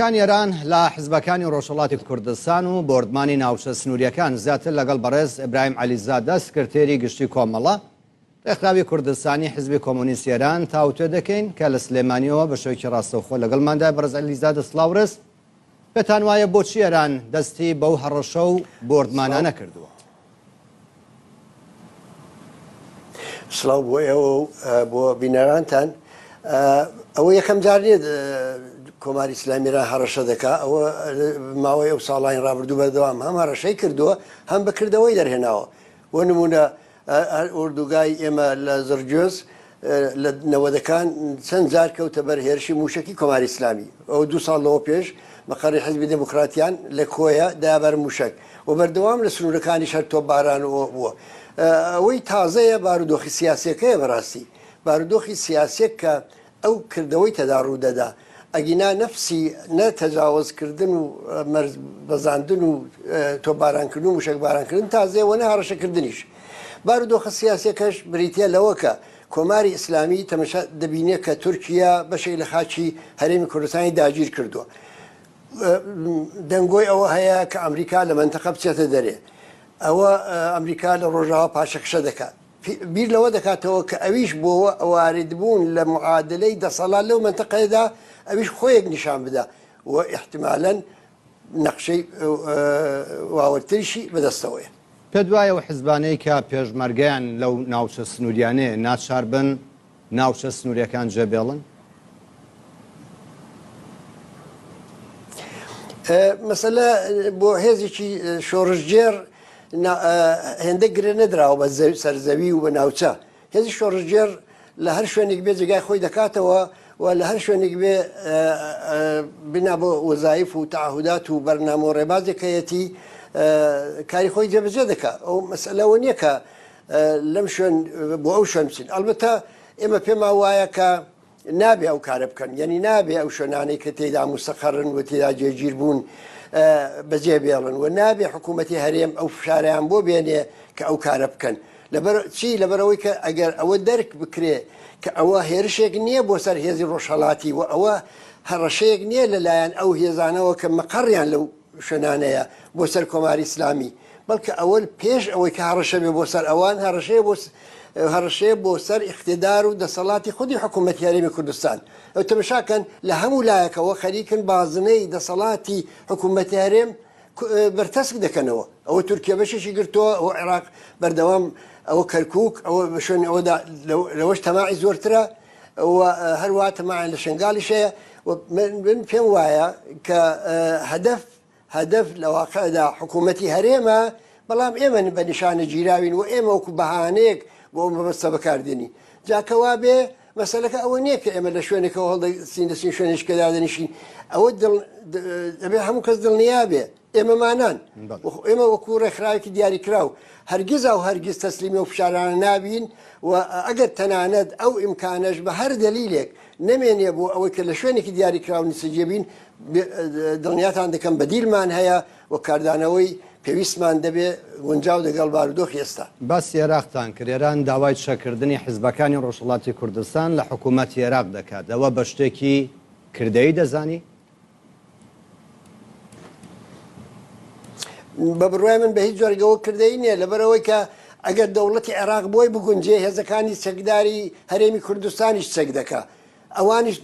کانی ئێران لە حزبەکانی ڕۆژهەڵاتی کوردستان و بۆردمانی ناوچە سنوورییەکان زیاتر لەگەڵ بەڕێز ئیبراهیم عەلیزادە سکرتێری گشتی کۆمەڵە ڕێکخراوی کوردستانی حزبی کۆمۆنیستی ئێران تاوتوێ دەکەین کە لە سلێمانیەوە بە شێوەیەکی ڕاستەوخۆ لەگەڵماندایە. بەڕێز عەلیزادە سڵاو ڕێز، پێتان وایە بۆچی ئێران دەستی بەو هەڕەشە و بۆردمانانە کردووە؟ سڵاو بۆ ئێوە و بۆ بینەرانتان. ئەوە یەکەم جار نییە کۆماری ئیسلامی ئێران هەڕەشە دەکا، ئەوە ماوەی ئەو ساڵانی ڕابردوو بەردەوام هەم هەڕەشەی کردووە هەم بە کردەوەی دەرهێناوە. بۆ نموونە ئۆردوگای ئێمە لە زڕگوێز لە نەوەدەکان چەند جار کەوتە بەر هێرشی مووشەکی کۆماری ئیسلامی. ئەوە دوو ساڵ لەوە پێش مەقەڕی حیزبی دێموکڕاتیان لە کۆیە دایە بەر مووشەک و بەردەوام لە سنوورەکانیش هەر تۆپباران بووە. ئەوەی تازەیە بارودۆخی سیاسییەکەیە بەڕاستی بارودۆخی سیاسییەک کە ئەو کردەوەی تێدا ڕوو دەدا. ئەگینا نەفسی نە تەجاوەز کردن و مەرز بەزاندن و تۆپباران کردن و موشەکباران کردن تازەیە و نە هەڕەشە کردنیش. بارودۆخە سیاسیەکەش بریتیە لەوە کە کۆماری ئیسلامی تەمەشا دەبینێ کە تورکیە بەشێک لە خاکی هەرێمی کوردستانی داگیر کردووە. دەنگۆی ئەوە هەیە کە ئەمریکا لە مەنتەقە بچێتە دەرێ. ئەوە ئەمریکا لە ڕۆژاوا پاشەکشە دەکات. بیر لەوە دەکاتەوە کە ئەویش بۆ واردبوون لە معادلەی دەسەڵات لەو مەنتەقەیەدا ئەویش خۆیەک نیشان بدا و ئیحتمالەن نەخشەی واوەتریشی بەدەستەوەیە. پێت وایە ئەو حزبانەی کە پێشمەرگەیان لەو ناوچە سنووریانەیە ناچار بن ناوچە سنووریەکان جێبێڵن؟ مەسەلە بۆ هێزێکی شۆڕشگێڕ هێندە گرێ نەدراوە بە سەرزەوی و بە ناوچە. هێزی شۆڕشگێڕ لە هەر شوێنێک بێ جێگای خۆی دەکاتەوە و لە هەر شوێنێک بێ بنا بۆ وەزایف و تەعەهودات و بەرنامە و ڕێبازێک هەیەتی کاری خۆی جێبەجێ دەکا. ئەو مەسئلە ئەوە نییە کە لەم شوێن بۆ ئەو شوێن بچین. ئەڵبەتە ئێمە پێمان وایە کە نابێ ئەو کارە بکەن، یەنی نابێ ئەو شوێنانەی کە تێیدا موستەقەرن و تێدا جێگیر بوون بەجێ بێڵن و نابێ حکوومەتی هەرێم ئەو فشارەیان بۆ بێنێ کە ئەو کارە بکەن. لەبەر چی؟ لەبەرئەوەی کە ئەگەر ئەوە دەرک بکرێ کە ئەوە هێرشێک نییە بۆ سەر هێزی ڕۆژهەڵاتی و ئەوە هەڕەشەیەک نییە لەلایەن ئەو هێزانەوە کە مەقەڕیان لەو شوێنانەیە بۆ سەر کۆماری ئیسلامی، بەڵکە ئەوە پێش ئەوەی کە هەڕەشە بێ بۆ سەر ئەوان، هەڕەشەیە بۆ هەڕەشەیە بۆ سەر ئیقتدار و دەسەڵاتی خودی حکوومەتی هەرێمی کوردستان. ئەو تەمەشا کەن لە هەموو لایەکەوە خەریکن بازنەی دەسەڵاتی حکوومەتی هەرێم بەرتەسک دەکەنەوە. ئەوە تورکیە بەشێکی گرتووە، ئەوە عێراق بەردەوام، ئەوە کەرکووک، ئەوە بە شوێن ئەوەدا لەوەش تەماعی زۆرترە و هەروەها تەماعیان لە شنگالیش هەیە و من پێم وایە کە هەدەف هەدەف لە واقعدا حکوومەتی هەرێمە، بەڵام ئێمە بە نیشانە گیراوین و ئێمە وەکو بەهانەیەک بۆ ئەو مەبەستە بەکاردێنین. جا کە وابێ مەسەلەکە ئەوە نییە کە ئێمە لە شوێنێکەوە هەڵدەستین دەچین شوێنێکی کە دادەنیشین، ئەوە دڵ دەبێ هەموو کەس دڵنیا بێ ئێمەمانان ئێمە وەکو ڕێکخراوێکی دیاریکراو هەرگیز و هەرگیز تەسلیمی ئەو فشارانە نابین و ئەگەر تەنانەت ئەو ئیمکانەش بە هەر دەلیلێک نەمێنێ بۆ ئەوەی کە لە شوێنێکی دیاریکراو نیشتەجێ بین، دڵنیاتان دەکەم بەدیلمان هەیە و کاردانەوەی پێویستمان دەبێ گونجاو دەگەڵ بارودۆخی ئێستا. باسی ئێراقتان کرد، ئێران داوای چەککردنی حزبەکانی ڕۆژهەڵاتی کوردستان لە حکوومەتی ئێراق دەکات، ئەوە بە شتێکی کردەیی دەزانی؟ بە بڕوای من بە هیچ جۆرێک ئەوە کردەیی نییە، لەبەرئەوەی کە ئەگەر دەوڵەتی عێراق بۆی بگونجێ هێزەکانی چەکداری هەرێمی کوردستانیش چەک دەکا، ئەوانیش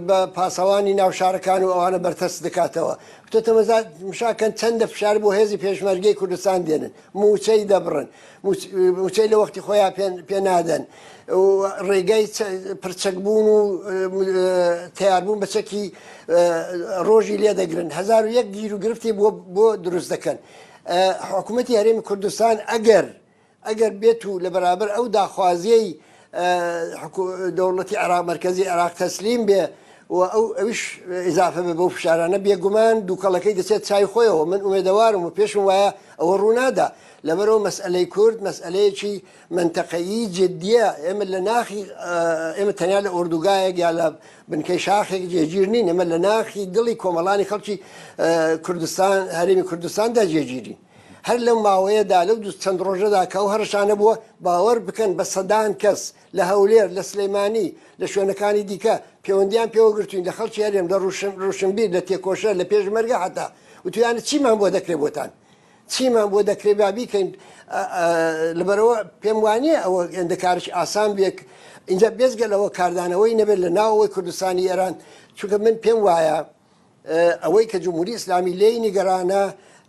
بە پاسەوانی ناو شارەکان و ئەوانە بەرتەسک دەکاتەوە. تۆ تەماشا کەن چەندە فشار بۆ هێزی پێشمەرگەی کوردستان دێنن، مووچەی دەبڕن، مووچەی لە وەختی خۆیان پێ نادەن، ڕێگەی پرچەکبوون و تەیاربوون بە چەکی ڕۆژی لێ دەگرن، 1001 گیر و گرفتی بۆ دروست دەکەن. حکوومەتی هەرێمی کوردستان ئەگەر ئەگەر بێت و لە بەرابەر ئەو داخوازیەی دەوڵەتی عێراق مەرکەزی عێراق تەسلیم بێ و ئەو ئەویش ئیزافە بێ بەو فشارانە بێگومان دووکەڵەکەی دەچێت چای خۆیەوە من ئومێدەوارم و پێشم وایە ئەوە ڕوونادا لەبەرەوە مەسئلەی کورد مەسئلەیەکی مەنتەقەیی جدیە ئێمە لە ناخی ئێمە تەنیا لە ئۆردوگایەک یا لە بنکەی شاخێک جێگیر نین ئێمە لە ناخی دڵی کۆمەڵانی خەڵکی کوردستان هەرێمی کوردستاندا جێگیرین. هەر لەو ماوەیەدا لەو دوو چەند ڕۆژەدا کە ئەو هەڕەشانە بووە باوەڕ بکەن بە سەدان کەس لە هەولێر لە سلێمانی لە شوێنەکانی دیکە پەیوەندیان پێوە گرتوین لە خەڵکی هەرێم لە ڕوشنبیر لە تێکۆشەر لە پێشمەرگە هەتا وتویانە چیمان بۆ دەکرێت بۆتان چیمان بۆ دەکرێت با بیکەین لەبەرەوە پێم وانە ئەوە ئێندە کارش ئاسان بێک اینجا بێزگە لەوە کاردانەوەی نەبێت لە ناوەوەی کوردستانی ئێران چونکە من پێم وایە ئەوەی کە جمهوری ئیسلامی لێی نیگەرانە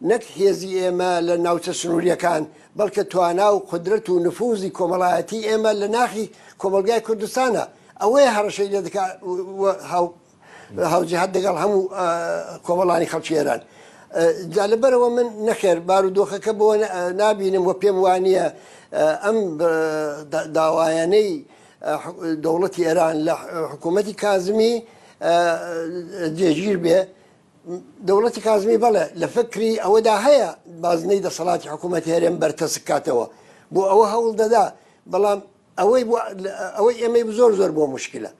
نەک هێزی ئێمە لە ناوچە سنووریەکان بەڵکە توانا و قدرەت و نفوزی کۆمەڵایەتی ئێمە لە ناخی کۆمەڵگای کوردستانە ئەوەیە هەڕەشەی لێ دەکا هاو هاوجهات دەگەڵ هەموو کۆمەڵانی خەڵکی ئێران جا لەبەرەوە من نەخێر بارودۆخەکە بۆ نابینم و پێم وانە ئەم داوایانەی دەوڵەتی ئێران لە حکوومەتی کازمی جێگیر بێ دەوڵەتی کازمی بەڵێ لە فکری ئەوەدا هەیە بازنەی دەسەڵاتی حکوومەتی هەرێم بەرتەسک کاتەوە بۆ ئەوە هەوڵ دەدا بەڵام ئەوەی ئەوەی ئێمەی زۆر زۆر بۆ مشکلە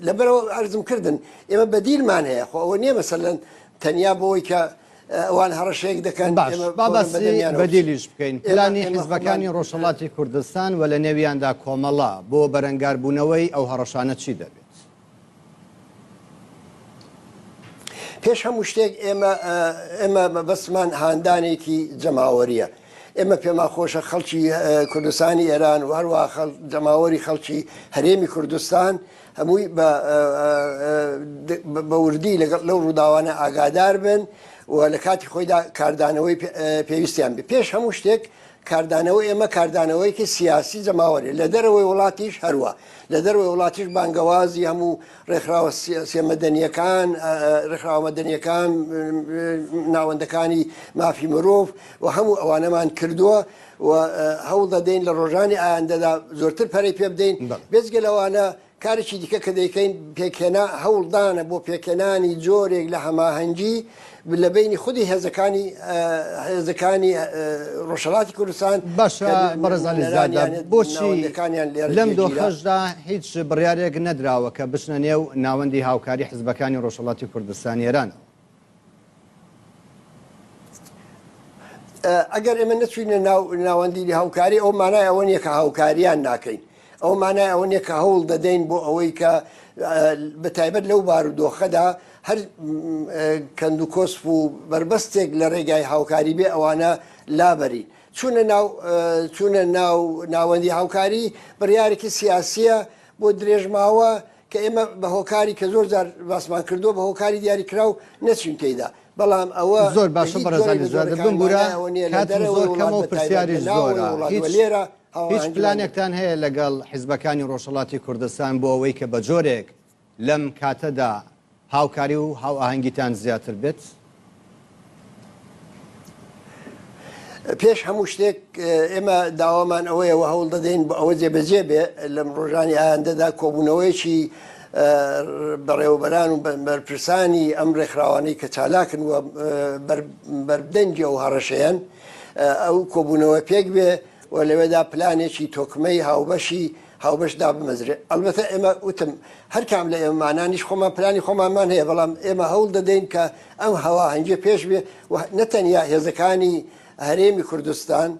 لەبەرەوە ئەرزم کردن ئێمە بەدیلمان هەیە خۆ ئەوە نییە مەسەلەن تەنیا بۆی کە ئەوان هەڕەشەیەک دەکەن باش با باسی بەدیلیش بکەین پلانی حیزبەکانی ڕۆژهەڵاتی کوردستان و لە نێویاندا کۆمەڵە بۆ بەرەنگاربوونەوەی ئەو هەڕەشانە چی دەبێت؟ پێش هەموو شتێک ئێمە ئێمە مەبەستمان هاندانێکی جەماوەریە ئێمە پێمان خۆشە خەڵکی کوردستانی ئێران و هەروە جەماوەری خەڵکی هەرێمی کوردستان هەمووی بە وردی لەگەڵ لەو ڕووداوانە ئاگادار بن و لە کاتی خۆیدا کاردانەوەی پێویستیان بێ پێش هەموو شتێک کاردانەوە ئێمە کاردانەوەیەکی سیاسی جەماوەری لە دەرەوەی وڵاتیش هەروە لە دەرەوەی وڵاتیش بانگەوازی هەموو ڕێکخراوە سیاسیە مەدەنیەکان ڕێکخراوە مەدەنیەکان ناوەندەکانی مافی مرۆڤ و هەموو ئەوانەمان کردووە و هەوڵ دەدەین لە ڕۆژانی ئایندەدا زۆرتر پەرەی پێ بدەین بێجگە لەوانە کارێکی دیکە کە دەیکەین پێکهێنا هەوڵدانە بۆ پێکهێنانی جۆرێک لە هەماهەنگی لە بینی خودی هێزەکانی هێزەکانی ڕۆژهەڵاتی کوردستان باشە بەڕێز عەلیزادە بۆچی لەم دۆخەشدا هیچ بڕیارێک نەدراوە کە بچنە نێو ناوەندی هاوکاری حزبەکانی ڕۆژهەڵاتی کوردستانی ئێرانەوە؟ ئەگەر ئێمە نەچوینە ناو ناوەندی هاوکاری ئەو مانای ئەوە نییە کە هاوکاریان ناکەین ئەو مانای ئەوە نییە کە هەوڵ دەدەین بۆ ئەوەی کە بە تایبەت لەو بارودۆخەدا هەر کەند و کۆسپ و بەربەستێک لە ڕێگای هاوکاری بێ ئەوانە لابەرین چوونە ناو چوونە ناو ناوەندی هاوکاری بڕیارێکی سیاسیە بۆ درێژماوە کە ئێمە بە هۆکاری کە زۆر جار باسمان کردووە بە هۆکاری دیاریکراو نەچین تێیدا بەڵام ئەوە زۆر بە باشە هیچ بەڕێز جۆرێک لە عەلیزادە جۆرەکان بمبورە مانای ئەوە نییە لە کاتم دەرەوەی زۆر وڵات کەمە و بە تایبەت لە پرسیاریش ناوەوەی زۆرە وڵات هیچ و لێرە هیچ هاوئاهەنگیمان دەبێت. پلانێکتان هەیە لەگەڵ حیزبەکانی ڕۆژهەڵاتی کوردستان بۆ ئەوەی کە بە جۆرێک لەم کاتەدا هاوکاری و هاوئاهەنگیتان زیاتر بێت؟ پێش هەموو شتێک ئێمە داوامان ئەوەیە و هەوڵ دەدەین بۆ ئەوە جێبەجێ بێ لەم ڕۆژانی ئایندەدا کۆبوونەوەیەکی بەڕێوەبەران و بەرپرسانی ئەم ڕێکخراوانەی کە چالاکن و بەردەنگی ئەو هەڕەشەیەن ئەو کۆبوونەوە پێک بێ و لەوێدا پلانێکی تۆکمەی هاوبەشی هاوبەش دابمەزرێ. ئەڵبەتە ئێمە وتم هەر کام لە ئێمەمانانیش خۆمان پلانی خۆمانمان هەیە، بەڵام ئێمە هەوڵ دەدەین کە ئەم هەواهەنگیە پێش بێ و نە تەنیا هێزەکانی هەرێمی کوردستان،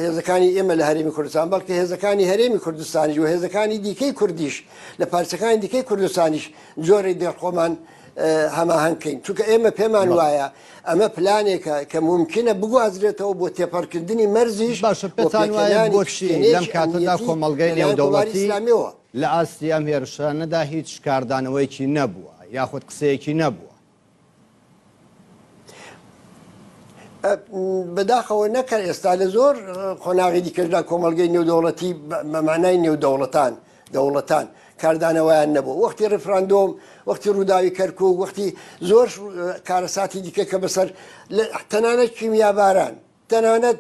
هێزەکانی ئێمە لە هەرێمی کوردستان، بەڵکە هێزەکانی هەرێمی کوردستانیش و هێزەکانی دیکەی کوردیش لە پارچەکانی دیکەی کوردستانیش جۆرێک دێ خۆمان هەماهەنگ کەین. چونکە ئێمە پێمان وایە ئەمە پلانێکە کە مومکینە بگوازرێتەوە بۆ تێپەڕکردنی مەرزیش باشە و پێتان وایە پێکهێنانی بۆچی لەم پشتێنەیەکی کاتەدا ئەمنیەتی کۆمەڵگەی لەلایەن کۆماری نێودەوڵەتی ئیسلامیەوە؟ لە ئاستی ئەم هێرشانەدا هیچ کاردانەوەیەکی نەبووە یاخود قسەیەکی نەبووە؟ بەداخەوە نەک هەر ئێستا لە زۆر قۆناغی دیکەشدا کۆمەڵگەی نێودەوڵەتی بە مانای نێودەوڵەتان دەوڵەتان کاردانەوەیان نەبوو وەختی ڕیفراندۆم وەختی ڕووداوی کەرکوک وەختی زۆر کارەساتی دیکە کە بەسەر تەنانەت کیمیاباران تەنانەت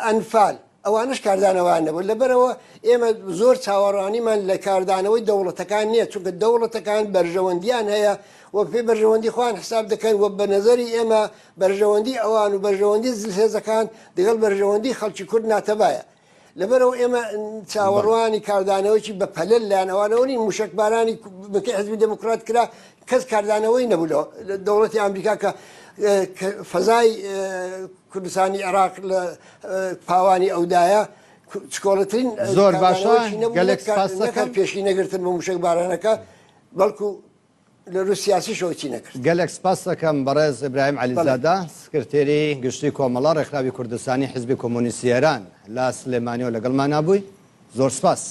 ئەنفال ئەوانەش کاردانەوەیان نەبوو لەبەرئەوە ئێمە زۆر چاوەڕوانیمان لە کاردانەوەی دەوڵەتەکان نییە چونکە دەوڵەتەکان بەرژەوەندیان هەیە و پێی بەرژەوەندی خۆیان حساب دەکەن و بە نەزەری ئێمە بەرژەوەندی ئەوان و بەرژەوەندی زلهێزەکان دەگەڵ بەرژەوەندی خەڵکی کورد ناتەبایە. لەبەرئەوە ئێمە چاوەڕوانی کاردانەوەیەکی بە پەلە لەلایەن ئەوانەوە نین. موشەکبارانی بنکەی حزبی دێموکرات کرا، کەس کاردانەوەی نەبوو لە دەوڵەتی ئامریکا کە فەزای کوردستانی عێراق لە پاوانی ئەودایە، چکۆڵەترین زۆر باشە گەلێک سپاس دەکەم. پێشی نەگرتن بە موشەکبارانەکە، بەڵکو لە رووی سیاسیشەوە چی نەکرد. گەلێک سپاست دەکەم بەڕێز ئیبراهیم عەلیزادە، سکرتێری گشتی کۆمەڵە، ڕێکخراوی کوردستانی حیزبی کۆمۆنیستی ئێران لە سلێمانیەوە لەگەڵمانا بووی. زۆر سپاس.